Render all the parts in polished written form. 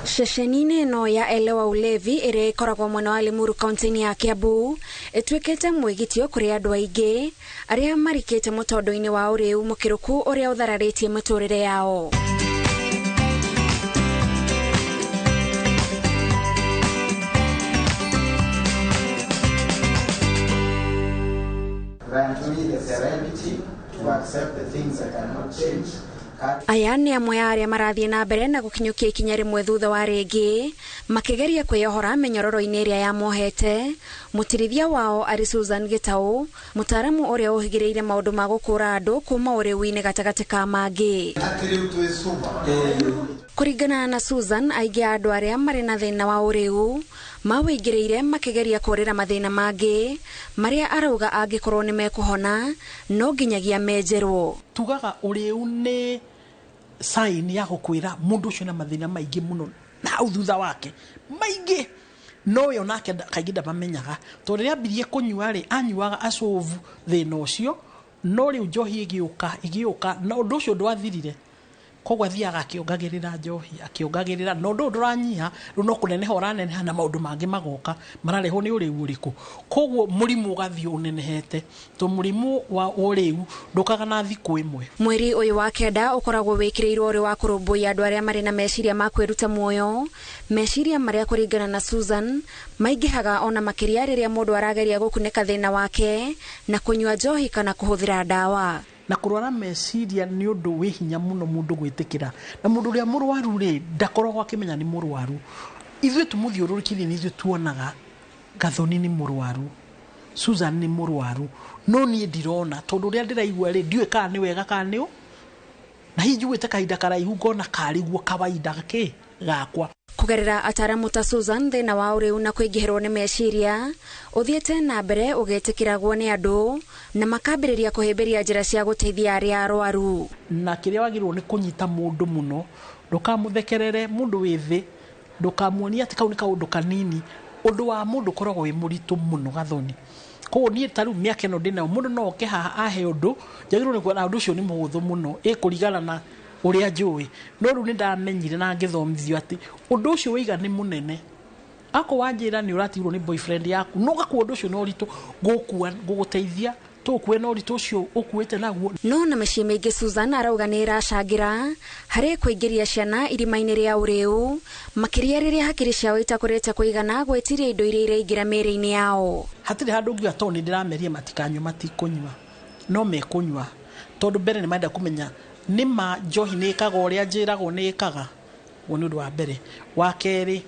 Ceceni-inĩ ĩno ya Elewa Ulevi ĩrĩa ĩkoragwo mwena wa Limuru kaunti-inĩ ya Kiambu ĩtuĩkĩte mwĩgitio kũrĩ andũ aingĩ arĩa marikĩte mũtondo-inĩ wa ũrĩu mũkĩrũku ũrĩa ũthararĩtie mĩtũrĩre yao. Grant me the serenity to accept the things I cannot change. Aya nĩ amwe a arĩa marathiĩ na mbere na gũkinyũkia ikinya rĩmwe thutha wa rĩngĩ makĩgeria kwĩyohora mĩnyororo-inĩ ĩrĩa yamohete. Mũtirithia wao arĩ Susan Gĩtaũ, mũtaaramu ũrĩa ũhĩgĩrĩire maũndũ ma gũkũra andũ kuma ũrĩu-inĩ gatagatĩ ka mangĩ. Kũringana na Susan, aingĩ a andũ arĩa marĩ na thĩna wa ũrĩu mawĩingĩrĩire makĩgeria kũrĩra mathĩna mangĩ marĩa arauga angĩkorwo nĩ mekũhona no nginyagia menjerwo. Tugaga ũrĩu nĩ sign ya gũkwĩra mũndũ ũcio na mathĩna maingĩ mũno na hau thutha wake maingĩ, no we onake kaingĩ ndamamenyaga, tondũ rĩrĩa ambirie kũnyua rĩ, anyuaga acovu thĩna ũcio, no rĩu njohi ĩgĩũka na ũndũ ũcio ndwathirire. Koguo athiaga akĩongagĩrĩra njohi, akĩongagĩrĩra, na ũndũ ũyũ ndũranyiha, rĩu no kũneneha ũraneneha na maũndũ mangĩ magoka mararehwo nĩ ũrĩu ũrĩkũ. Koguo mũrimũ ũgathiĩ ũnenehete, tondũ mũrimũ wa ũrĩu ndũkaga na thikũ ĩmwe. Mweri ũyũ wa kenda ũkoragwo wĩkĩrĩirwo ũrĩ wa kũrũmbũiya andũ arĩa marĩ na meciria ma kwĩruta muoyo, meciria marĩa kũringana na Susan maingĩhaga ona makĩria rĩrĩa mũndũ arageria gũkunĩka thĩna wake na kũnyua njohi kana kũhũthĩra ndawa. Na kũrwara meciria nĩ ũndũ wĩ hinya mũno mũndũ gwĩtĩkĩra, na mũndũ ũrĩa mũrwaru rĩ ndakoragwo akĩmenya nĩ mũrwaru. Ithuĩ tũmũthiũrũrũkĩirie nĩ ithuĩ tuonaga Gathoni nĩ mũrwaru, Susan nĩ mũrwaru, no niĩ ndirona, tondũ ũrĩa ndĩraigua rĩ ndiũĩ kana nĩ wega kana nĩ ũ, na hihi njiguĩte kahinda karaihu ngona karĩ guo kawaida kĩ gakwa. Kũgerera ataramu ta Susan, thĩna wa ũrĩu na kũingĩhĩrwo nĩ meciria ũthiĩte na mbere ũgĩtĩkĩragwo nĩ andũ na makambĩrĩria kũhĩmbĩria njĩra cia gũteithia arĩa arwaru. Na kĩrĩa wagĩrĩirwo nĩ kũnyita mũndũ mũno, ndũkamũthekerere mũndũ wĩ thĩ, ndũkamuonie atĩ kau nĩ kaũndũ kanini. Ũndũ wa mũndũ ũkoragwo wĩ mũritũ mũno Gathoni. Koguo niĩ ta rĩu mĩaka ĩno ndĩnayo, mũndũ no oke haha ahe ũndũ, njagĩrĩirwo nĩ kuona ũndũ ũcio nĩ mũhũthũ mũno, ĩkũringana na ũrĩa njũĩ. No rĩu nĩ ndamenyire na ngĩthomithio atĩ ũndũ ũcio waiga nĩ mũnene. Akorwo wanjĩra nĩ ũratigirwo nĩ boyfriend yaku, no ũgakua ũndũ ũcio na ũritũ, ngũgũteithia tũkue na ũritũ ũcio ũkuĩte naguo. No na mĩciĩ mĩingĩ Susan arauga nĩ ĩracangĩra harĩ kũingĩria ciana irima-inĩ rĩa ũrĩu, makĩria rĩrĩa hakiri ciao itakũrĩte kũigana gwĩtiria indo iria iraingĩra mĩĩrĩ-inĩ yao. Hatirĩ handũ ũngiuga tondũ nĩ ndĩrameria matikanyue, matikũnyua, no mekũnyua, tondũ mbere nĩ marenda kũmenya nĩ ma njohi nĩ ĩkaga ũrĩa njĩragwo nĩ ĩkaga. Ũguo nĩ ũndũ wa mbere. Wa kerĩ,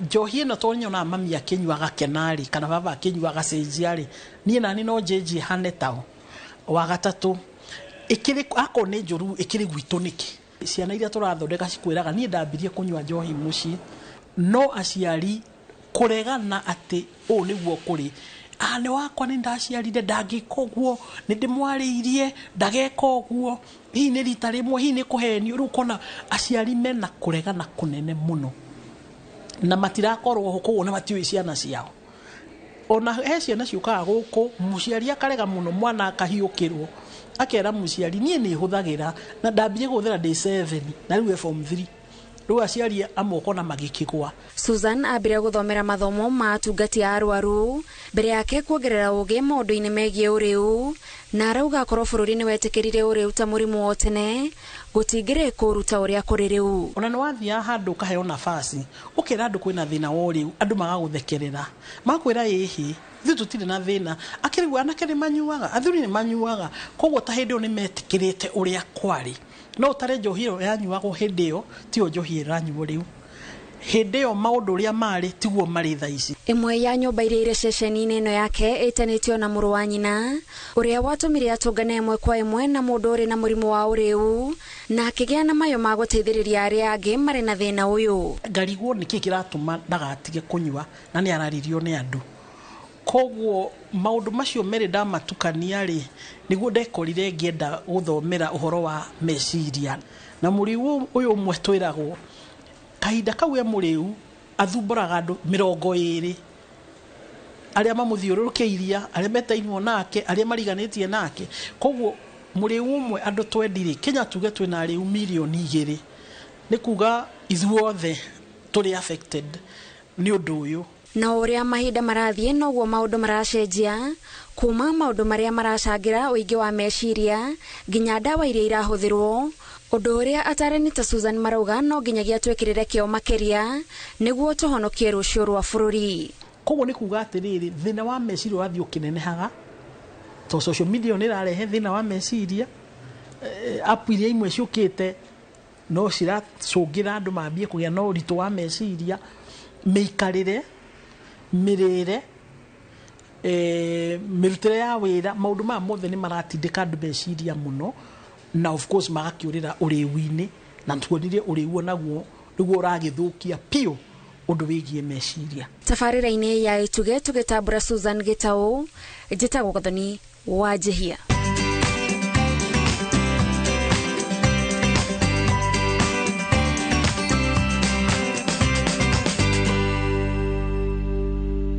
njohi ĩno tondũ nyonaga mami akĩnyua agakena rĩ, kana baba akĩnyua agacenjia rĩ, niĩ nani no njenjie hane tao. Wa gatatũ, akorwo nĩ njũru ĩkĩrĩ gwitũ nĩkĩ? Ciana iria tũrathondeka cikwĩraga niĩ ndambirie kũnyua njohi mũciĩ, no aciari kũregana atĩ ũũ nĩguo kũrĩ. Nĩ wakwa nĩ ndaciarire, ndangĩka ũguo, nĩ ndĩmwarĩirie, ndageka ũguo, hihi nĩ rita rĩmwe, hihi nĩ kũhenio. Rĩu ũkona aciari mena kũregana kũnene mũno, na matirakorwo ho, koguo na matiũĩ ciana ciao. Ona he ciana ciũkaga gũkũ, mũciari akarega mũno, mwana akahiũkĩrwo, akera mũciari niĩ nĩ hũthagĩra, na ndambirie kũhũthĩra ndĩ 7, na rĩu e form 3. Rĩu aciari amwe ũkona magĩkĩgwa. Susan ambire gũthomera mathomo ma atungati a arwaru mbere yake kuongerera ũgĩ maũndũ-inĩ megiĩ ũrĩu, na arauga akorwo bũrũri nĩ wetĩkĩrire ũrĩu ta mũrimũ wa tene, gũtingĩrĩ kũũru ta ũrĩa kũrĩ rĩu. Ona nĩ wathiaga handũ ũkaheo nafasi, ũkera andũ kwĩna thĩna wa ũrĩu, andũ magagũthekerera, makwĩra ĩhĩ, ithuĩ tũtirĩ na thĩna. Akĩrigwo anake nĩ manyuaga, athuri nĩ manyuaga, koguo ta hĩndĩ ĩyo nĩ metĩkĩrĩte ũrĩa kwarĩ. No ũtare njohi ĩyo yanyuagwo hĩndĩ ĩyo, tiyo njohi ĩranyuo rĩu. Hĩndĩ ĩyo maũndũ ũrĩa marĩ tiguo marĩ thaa ici. Ĩmwe ya nyũmba iria irĩ ceceni-inĩ ĩno yake ĩtanĩtio na mũrũ wa nyina ũrĩa watũmire atũngane ĩmwe kwa ĩmwe na mũndũ ũrĩ na mũrimũ wa ũrĩu, na akĩgĩa na mayo ma gũteithĩrĩria arĩa angĩ marĩ na thĩna ũyũ. Ngarigwo nĩkĩ kĩratũma ndagatige kũnyua na nĩ araririo nĩ andũ. Koguo maũndũ macio merĩ ndamatukania rĩ, nĩguo ndekorire ngĩenda gũthomera ũhoro wa meciria. Na mũrĩu ũyũ ũmwe twĩragwo kahinda kau e mũrĩu athumbũraga andũ mĩrongo ĩrĩ arĩa mamũthiũrũrũkĩirie, arĩa metainwo nake, arĩa mariganĩtie nake. Koguo mũrĩu ũmwe andũ twendirĩ, Kenya tuge twĩna arĩu mirioni igĩrĩ, nĩ kuga ithuothe Tũrĩ affected nĩ ũndũ ũyũ. Na ũrĩa mahinda marathiĩ noguo maũndũ maracenjia, kuma maũndũ marĩa maracangĩra ũingĩ wa meciria nginya ndawa iria irahũthĩrwo, ũndũ ũrĩa atarani ta Susan marauga no nginyagia twĩkĩrĩre kĩo makĩria nĩguo tũhonokie rũciũ rwa bũrũri. Koguo nĩ kuga atĩrĩrĩ, thĩna wa meciria ũrathiĩ ũkĩnenehaga to social media nĩ ĩrarehe thĩna wa meciria. App iria imwe ciũkĩte no ciracũngĩra andũ mambie kũgĩa na ũritũ wa meciria, mĩikarĩre, mĩrĩre, mĩrutĩre ya wĩra, maũndũ maya mothe nĩ maratindĩka andũ meciria mũno, na of course magakĩũrĩra ũrĩu-inĩ, na tuonire ũrĩu onaguo nĩguo ũragĩthũkia piũ ũndũ wĩgiĩ meciria. Tabarĩra-inĩ ya Ituge tũgĩtambũra Susan Gĩtaũ, njĩtagwo Gathoni wa Njihia.